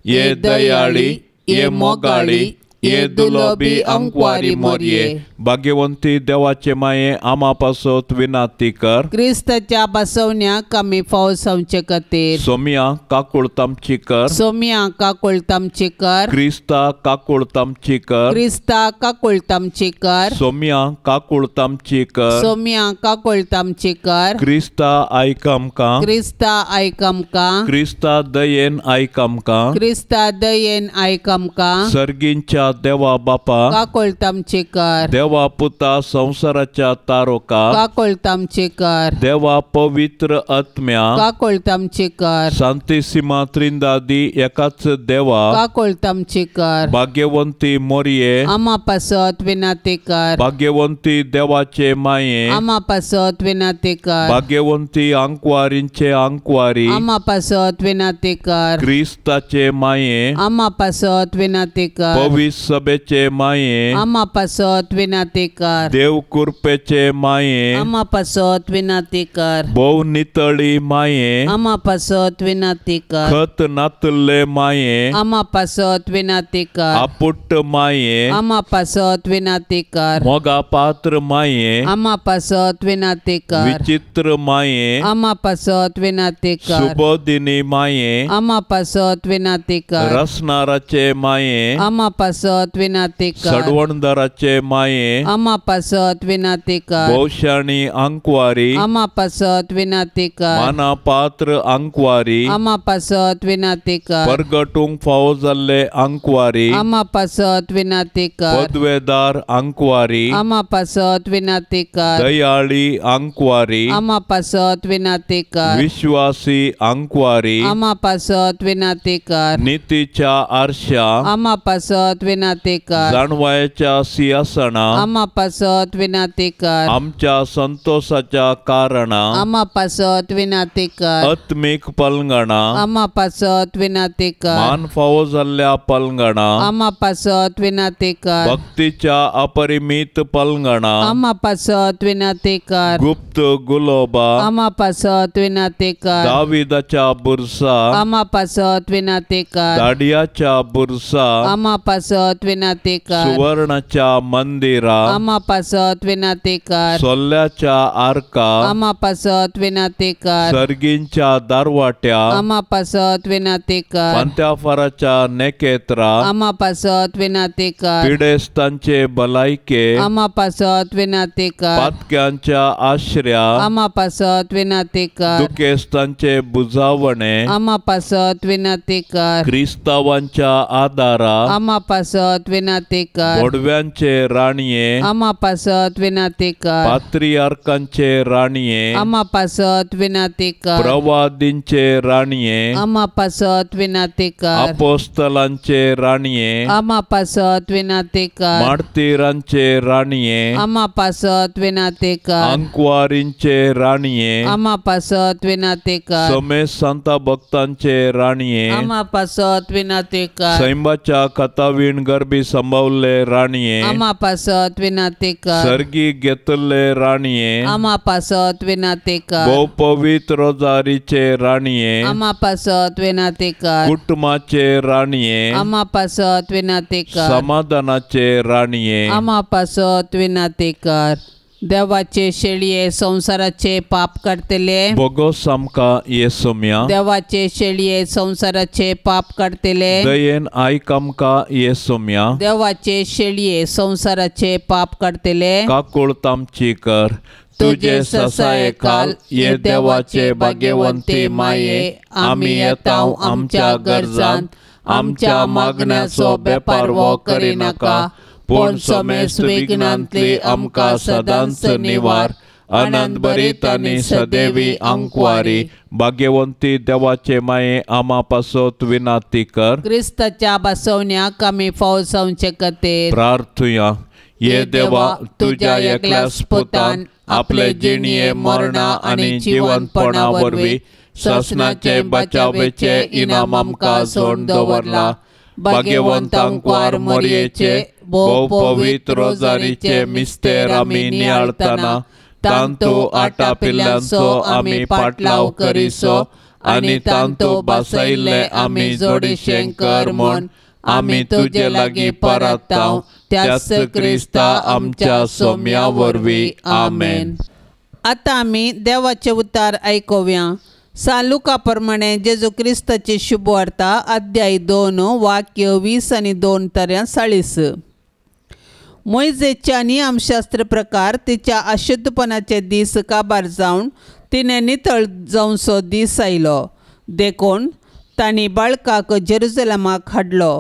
ये दयाळी, ये मोगाळी, ये दुलोबी अंकवारी मोरये। भाग्यवंती देवाचे माये आमा पासत विनंती कर, क्रिस्ताच्या बसवण्याक आमी फाव जावचे खातीर। सोमिया काकुळतामची कर, सोमिया काकुळतामची कर, क्रिस्ता काकुळतामची कर, क्रिस्ता काकुळतामची कर, सोमिया काकुळतामची कर, सोमिया काकुळतामची कर, क्रिस्ता आयक आमकां, क्रिस्ता आयक आमकां, क्रिस्ता दयेन आयक आमकां, क्रिस्ता दयेन आयक आमकां, सर्गींच्या देवा बापा काकुळतामची कर, देवा पुता संवसाराच्या तारोका काकुळतामची कर, देवा पवित्र आत्म्या काकुळतामची कर, शांतिसीमा त्रिंदादी एकाच देवा काकुळतामची कर, भाग्यवंती मोरये आमा पासत विनंती कर, भाग्यवंती देवाचे माये आमा पासत विनंती कर, भाग्यवंती आंकवारींचे आंकवारी आमा पासत विनंती कर, क्रिस्ताचे माये आमा पासत विनंती कर, पवित्र सभेचे माये आमा पासत विनंती कर, देव कृपेचे माये आमा पासत विनंती कर, भोव नितळी माये आमा पासत विनंती कर, खत नातल्ले माये आमा पासत विनंती कर, आपुट्ट माये आमा पासत विनंती कर, मोगा पात्र माये आमा पासत विनंती कर, विचित्र माये आमा पासत विनंती कर, सुबोधिनी माये आमा पासत विनंती कर, रसनाराचे माये आमा पासत पासत विनाती कर। सडवणदाराचे माये आमा पासत विनाती कर। भोवशाणी आंकवारी आमा पासत विनाती कर। माना पात्र आंकवारी आमा पासत विनाती कर। परगटूंक फावो जाल्ले आंकवारी आमा पासत विनाती कर। पदवेदार आंकवारी आमा पासत विनाती कर। दयाळी आंकवारी आमा पासत विनाती कर। विश्वासी आंकवारी आमा पासत विनाती कर। नितीच्या आरशा आमा पासत विनाती कर। जाणवायच्या सिंहासना आमा पासत विनाती कर। आमच्या संतोषाच्या कारणा आमा पासत विनाती कर। आत्मीक पलंगणा आमा पासत विनाती कर। मान फावो जाल्ल्या पलंगणा आमा पासत विनाती कर। भक्तीच्या अपरिमित पलंगणा आमा पासत विनाती कर। गुप्त गुलोबा आमा पासत विनाती कर। दाविदाच्या बुरसा आमा पासत विनाती कर। दाडियाच्या बुरसा आमा पासत विनाती कर। सुवर्णाच्या मंदिरा आमा पासत विनाती कर। सोल्ल्याच्या आरका आमा पासत विनाती कर। सर्गींच्या दारवाट्या आमा पासत विनाती कर। पांत्याफाराच्या नेकेत्रा आमा पासत विनाती कर। पिडेस्तांचे भलायके आमा पासत विनाती कर। पातक्यांच्या आश्र्या आमा पासत विनाती कर। दुखेस्तांचे बुजावणे आमा पासत विनाती कर। क्रिस्तावांच्या आदारा आमा पासत विनाती कर। बोडव्यांचे राणये आमा पासत विनाती कर। पात्रियार्कांचे राणये आमा पासत विनाती कर। प्रवादींचे राणये आमा पासत विनाती कर। अपोस्तलांचे राणये आमा पासत विनाती कर। मार्तीरांचे राणये आमा पासत विनाती कर। आंकवारींचे राणये आमा पासत विनाती कर। समेत सांता भक्तांचे राणये आमा पासत विनाती कर। सैंबाच्या कथावीण गर्भी संभावले राणये आमा पासत विनाती कर। सर्गी घेतले राणये आमा पासत विनाती कर। भोव पवित्र रोजारीचे राणये आमा पासत विनाती कर। कुटुंबाचे राणये आमा पासत विनाती कर। समाधानाचे राणये आमा पासत विनाती कर। देवाचे शेळये संसाराचे पाप काडतले बोगोस आमकां येसोम्या। देवाचे शेळये संसाराचे पाप काडतले दयेन आयक आमकां येसोम्या। देवाचे शेळये संसाराचे पाप काडतले काकूळत आमची कर। तुजे ससाये खाल ये देवाचे भाग्यवंती माये आमी येता आमच्या गरजांत आमच्या मागण्याचो बेपारवो करिनाका पूण समेस्त विघ्नांतली आमकां सदांच निवार। आनंद भरीत आनी सदैवी आंकवारी भाग्यवंती देवाचे माये आमा पासत विनाती कर। क्रिस्ताच्या बसवण्याक आमी फाव जावचे खातीर प्रार्थुया। ये देवा तुज्या एकल्याच पुतान आपले जिणये मरणा आनी जिवंतपणा वरवीं सासणाचे बचावेचे इनाम आमकां जोडून दवरला। भाग्यवंत आंकवार मोरयेचे भोव पवित्र रोजारीचे मिस्तेर आमी नियाळतना तांतू आटापिल्ल्यांचो आमी पाटलाव करिसो आनी तांतू बसयल्ले आमी जोडीशें कर म्हूण आमी तुजे लागीं परताव त्याच क्रिस्ता आमच्या सोम्या वरवीं आमेन। आतां आमी देवाचें उतार आयकुया। सान लुका प्रमाणे जेजू क्रिस्ताची शुभवार्ता अध्याय 2 वाक्य 20 आनी 2 तऱ्या 40। मोयजेच्या नियमशास्त्र प्रकार तिच्या अशुद्धपणाचे दीस काबार जावन तिणें नितळ जावचो दीस आयलो देखून तांणी बाळकाक जेरुजलमाक हाडलो।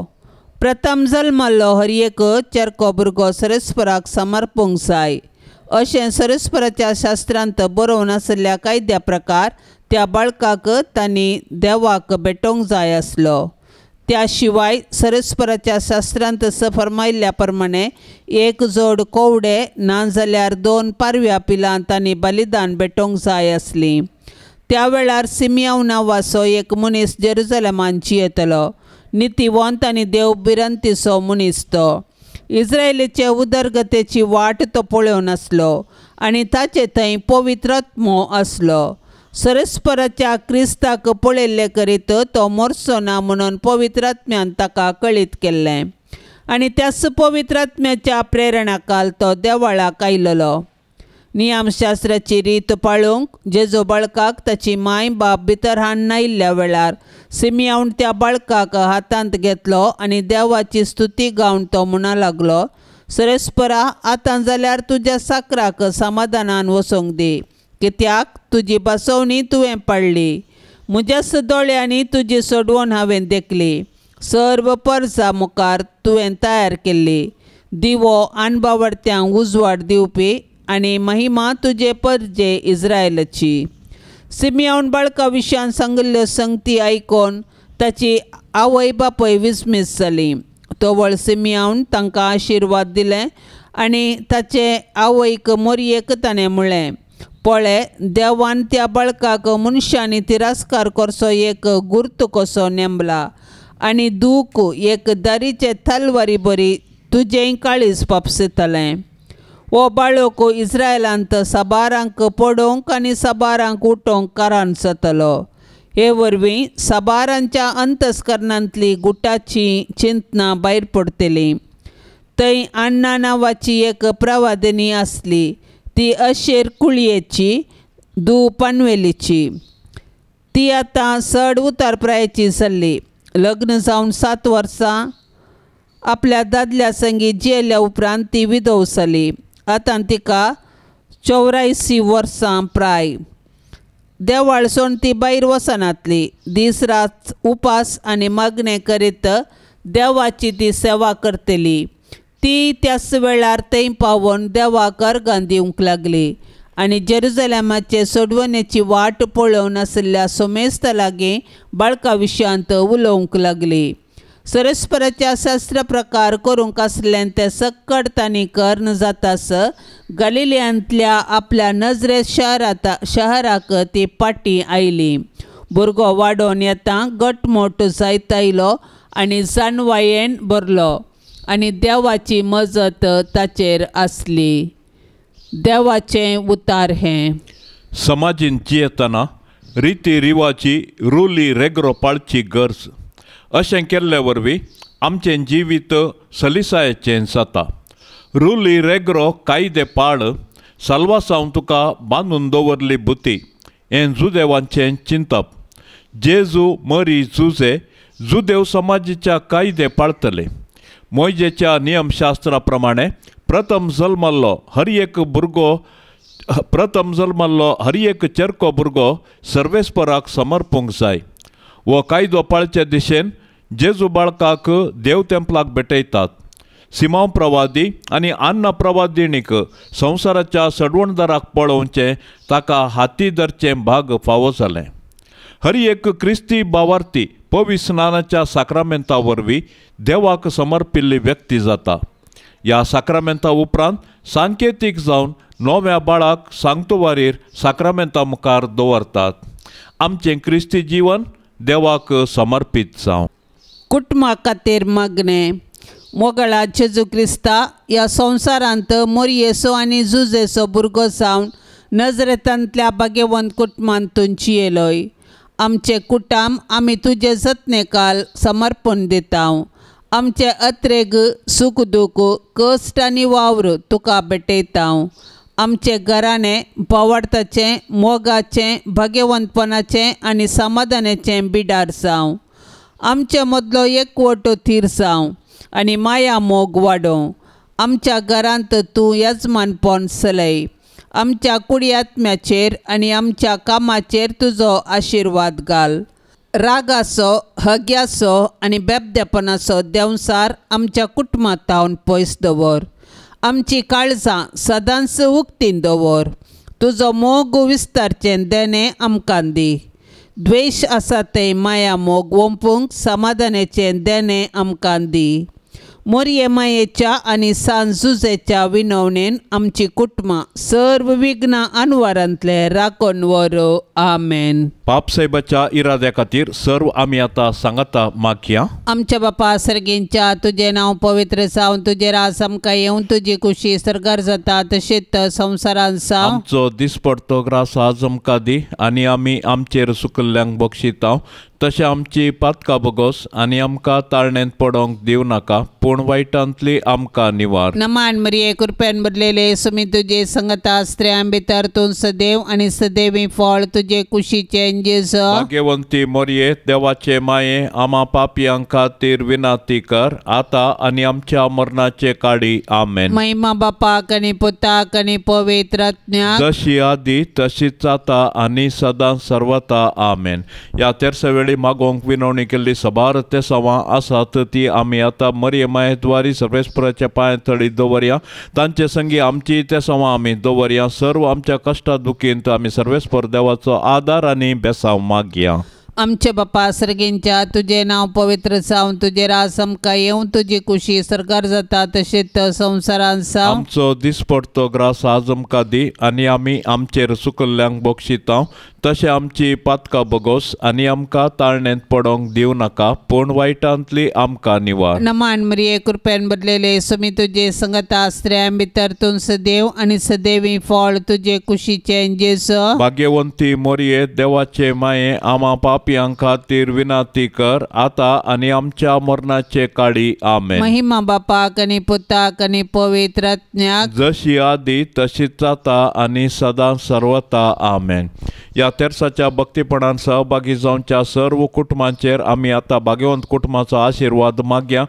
प्रथम जल्मल्लो हर एक चेरको भुरगो सरस्पराक समर्पूंक जाय अशें सरस्पराच्या शास्त्रांत बरोवन आशिल्ल्या कायद्या प्रकार त्या बाळकाक तांणी देवाक भेटोवंक जाय आसलो। त्या शिवाय सरस्पराच्या शास्त्रांत फर्मायल्ल्या प्रमाणे एक जोड कोवडे ना जाल्यार 2 पारव्या पिलां तांणी बलिदान भेटोवंक जाय आसलीं। त्या वेळार सिमियांव नांवाचो एक मनीस जेरुजलमान जियेतलो। नितीवंत आनी देव भिरांतीचो मनीस तो। इस्रायलीचे उदरगतेची वाट तो पळोवन आसलो आनी ताचे थंय पवित्र आत्मो आसलो। सरस्पराच्या क्रिस्ताक पळयल्ले करीत तो मरचो ना म्हणून पवित्र आत्म्यान ताका कळीत केल्लें आनी त्याच पवित्र आत्म्याच्या प्रेरणाकाल तो देवळाक आयलेलो। नियमशास्त्राची रीत पाळूंक जेजू बाळकाक ताची माय बाप भितर हाडून आयिल्ल्या वेळार सिमियावन त्या बाळकाक हातांत घेतलो आनी देवाची स्तुती गावन तो म्हणा लागलो, सरेस्परा आतां जाल्यार तुज्या साकराक समाधानान वचोंक दी, कित्याक तुजी बसवणी तुवें पाळ्ळी. म्हज्याच दोळ्यांनी तुजी सोडवण हांवें देखली, सर्व परजा मुखार तुवें तयार केल्ली. दिवो अणबावडत्यांक उजवाड दिवपी आनी महिमा तुजे परजे इस्रायलाची. सिमियावन बाळका विशयान सांगिल्ल्यो संगती आयकून ताची आवय बापूय विस्मीत जाली. तवळ सिमियावन तांकां आशिर्वाद दिले आनी ताचे आवयक मोरयेक ताणें म्हळें, पळय देवान त्या बाळकाक मनशांनी तिरस्कार करचो एक गुर्त कसो नेमला आनी दूख एक दारीचे तलवारी बरी तुजें काळीज पापसितलें. हो बाळक इस्रायलांत साबारांक पडोवंक आनी साबारांक उठोवंक कारण जातलो. हे वरवीं साबारांच्या अंतस्करणांतली गुटाची चिंतनां भायर पडटलीं. थंय अण्णा नांवाची एक प्रवादिनी आसली, ती अशेर कुळयेची दू पानवेलीची. ती आतां चड उतारप्रायेची जाल्ली. लग्न जावन 7 वर्सां आपल्या दादल्या संगी जियेल्या उपरांत ती विधव जाली. आतां तिका 84 वर्सां प्राय. देवाळ सोडून ती भायर वचनातली. दीस रात उपास आनी मागणें करीत देवाची ती सेवा करतली. ती त्याच वेळार थंय पावोवन देवाक अर्गां दिवंक लागली आनी जेरुजलेमाचे सोडवणेची वाट पळोवन आशिल्ल्या सोमेस्ता लागीं बाळका विशयांत उलोवंक लागली. सरस्पराच्या शास्त्र प्रकार करूंक आसलें तें सक्कड तांणी कर्ण जातास गलिलियांतल्या आपल्या नजरे शहराक ती पाटी आयली. भुरगो वाडोवन येता गटमोट जायत आयलो आनी जाणवायेन भरलो आनी देवाची मजत ताचेर आसली. देवाचें उतार हें. समाजीन जियेतना रिती रिवाजी रुली रेगरो पाळची गरज. अशें केल्ले वरवीं आमचें जिवीत सलिसायेचें जाता. रुली रेगरो कायदे पाळ साल्वासांव तुका बांदून दवरली बुती हें जुदेवांचें चिंतप. जेजू मरी जुजे जुदेव समाजीच्या कायदे पाळतले. मोयजेच्या नियमशास्त्रा प्रमाणे प्रथम जल्मल्लो हर एक भुरगो प्रथम जल्मल्लो हर एक चेरको भुरगो सर्वेस्पराक समर्पूंक जाय. हो कायदो पाळचे दिशेन जेजू बाळकाक देव तेंपलाक भेटयतात. सिमांव प्रवादी आनी अन्ना प्रवादिणीक संवसाराच्या सडवणदाराक पळोवचें ताका हाती धरचें भाग फावो जालें. हर एक क्रिस्ती भावार्थी पवित्र स्नानाच्या साक्रामेंता वरवीं देवाक समर्पिल्ली व्यक्ती जाता. ह्या साक्रामेंता उपरांत सांकेतीक जावन नव्या बाळाक सांगतुवारीर साक्रामेंता मुखार दवरतात. आमचें क्रिस्ती जिवन देवाक समर्पीत जावं. कुटुंबा खातीर मागणें. मोगळा जेजू क्रिस्ता ह्या संवसारांत मोरयेचो आनी जुजेचो भुरगो जावन नजरेतांतल्या भाग्यवंत कुटुंबांत तूं जियेलोय. आमचें कुटुंब आमी तुजे जतनेकाल समर्पण दिता. आमचे अत्रेग सूख दूख कश्ट आनी वावर तुका भेटयता. आमचें घराणें भावार्थाचें मोगाचें भाग्यवंतपणाचें आनी समाधानाचें बिडार जावं. आमचे मदलो एकवटो थीर जावं आनी माया मोग वाडोवं. आमच्या घरांत तूं यजमानपण चलय. आमच्या कुडी आत्म्याचेर आनी आमच्या कामाचेर तुजो आशिर्वाद घाल. रागाचो हग्याचो आनी बेबदेपणाचो देंवसार आमच्या कुटुंबांत पयस दवर. आमची काळजां सदांच उक्तीन दवर. तुजो मोग विस्तारचें देणें आमकां दी. द्वेश आसा तें माया मोग वोंपूंक समाधानाचें देणें आमकां दी. मोरये मायेच्या आनी सान जुजेच्या विनवणेन आमची कुटुंबां सर्व विघ्नां अनवारांतले राखून व्हर. आमेन. पाप साहेबाच्या इराद्या खातीर सर्व आमी आतां सांगाता मागया. आमच्या बापा सर्गेंच्या तुजें नांव पवित्र जावं, तुजें राज आमकां येवं, तुजी कुशी सर्गार जाता तशेंच संवसारांत जावं. आमचो दिसपडतो ग्रास आज आमकां दी आनी आमी आमचेर सुकल्ल्यांक बक्षिता तशें आमची पातकां बोगोस आनी आमकां ताळणेंत पडोंक दिवं नाका, पूण वायटांतली आमकां निवार. नमान मरिये कृपेन भरलेले सुमी तुजे संगता, स्त्रियां भितर तूं सदैव आनी सदैवी फळ तुजे कुशीचें जेजू. भाग्यवंती मरिये देवाचे माये, आमा पापयां खातीर विनाती कर आतां आनी आमच्या मरणाचे काडी. आमेन. महिमा बापाक आनी पुताक आनी पवित्र आत्म्याक, जशी आदी तशीच आतां आनी सदां सर्वता. आमेन. ह्या तेरसा वेळी मागोवंक विनवणी केल्ली सबार तेसांवां आसात ती आमी आतां मरिये मायेद्वारी सर्वेस्पराच्या पांय तळी दवरया. तांचे संगी आमची तेसांवां आमी दवरया. सर्व आमच्या कश्टा दुखींत आमी सर्वेस्पर देवाचो आदार आनी बेसांव मागया. आमच्या बापा सर्गेंच्या तुजें नांव पवित्र जावं, तुजें राज आमकां येवं, तुजी कुशी सर्गार जाता तशेंच संवसारांत जावं. आमचो दिसपडतो ग्रास आज आमकां दी आनी आमी आमचेर सुकल्ल्यांक बक्षिता तशें आमची पातकां बोगोस आनी आमकां ताळणेंत पडोंक दिवं नाका, पूण वायटांतली आमकां निवार. नमान मरिये कृपेन भरलेले सुमी तुजे संगता, स्त्रियां भितर तूं सदैव आनी सदैवी फळ तुजे कुशीचें जेजू. भाग्यवंती मरिये देवाचे माये, आमा पापयां खातीर विनाती कर आतां आनी आमच्या मरणाचे काडी. आमेन. महिमा बापाक आनी पुताक आनी पवित्र आत्म्याक, जशी आदी तशीच आतां आनी सदां सर्वता. आमेन. ह्या तेरसाच्या भक्तीपणान सहभागी जावच्या सर्व कुटुंबांचेर आमी आतां भाग्यवंत कुटुंबाचो आशिर्वाद मागया.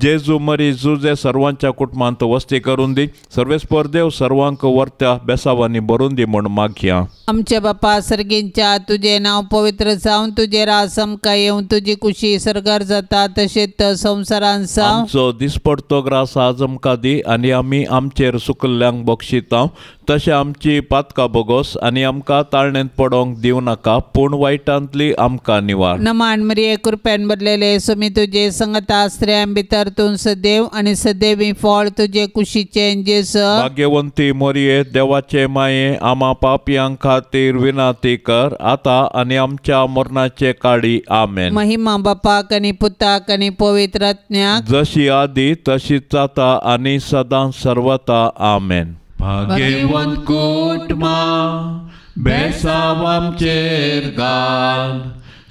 जेजू मरी जुजे सर्वांच्या कुटुंबांत वस्ती करून दी. सर्वेस्पर देव सर्वांक वर्त्या बेसावांनी भरून दी म्हूण मागया. आमच्या बापा सर्गेंच्या तुजें नांव पवित्र जावं, तुजें राज आमकां येवं, तुजी कुशी सर्गार जाता तशेंच संवसारांत जावं. आमचो दिसपडतो ग्रास आज आमकां दी आनी आमी आमचेर सुकल्ल्यांक बक्षिता तशें आमची पातकां बोगोस आनी आमकां ताळणेंत पडोंक दिवं नाका, पूण वायटांतली आमकां निवार. नमान मरिये कृपेन भरलेले सुमी तुजे संगता, स्त्रियां भितर तूं सदैव आनी सदैवी फळ तुजे कुशीचें जेजू. भाग्यवंती मरिये देवाचे माये, आमा पापयां खातीर विनाती कर आतां आनी आमच्या मरणाचे काडी. आमेन. महिमा बापाक आनी पुताक आनी पवित्र आत्म्याक, जशी आदी तशीच आतां आनी सदां सर्वता. आमेन. भाग्यवंत कुटुंबां बेसांव आमचेर घाल,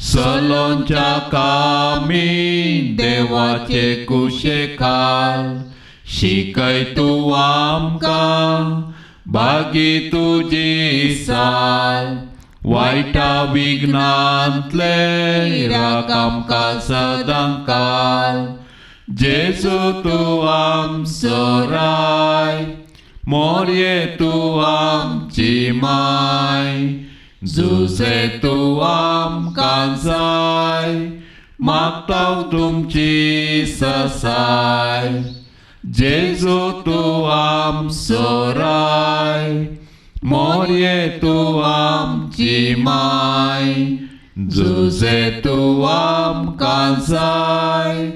सलोंच्या कामी देवाचे कुशे खाल, शिकय तूं आमकां भागी तुजी साल, वायटा विघ्नांतले राख आमकां सदां काल. जेजू तूं आमचो राय, मोरये तूं आमची माय, जुजे तूं आमकां जाय, मागता तुमची ससाय. जेजू तूं आमचो राय, मोरये तूं आमची माय, जुजे तूं आमकां जाय,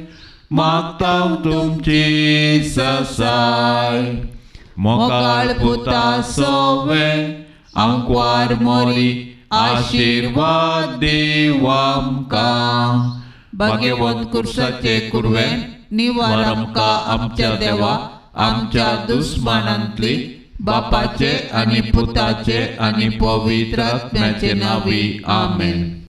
मागता तुमची ससाय. मोगाळ पुता सोवे आंकवार मोरी, आशिर्वाद दीव आमकां. भाग्यवंत कुर्साचे कुरवेन निवार आमकां आमच्या देवा, आमच्या दुस्मानांतली, बापाचे आनी पुताचे आनी पवित्र आत्म्याचे नांवी. आमेन.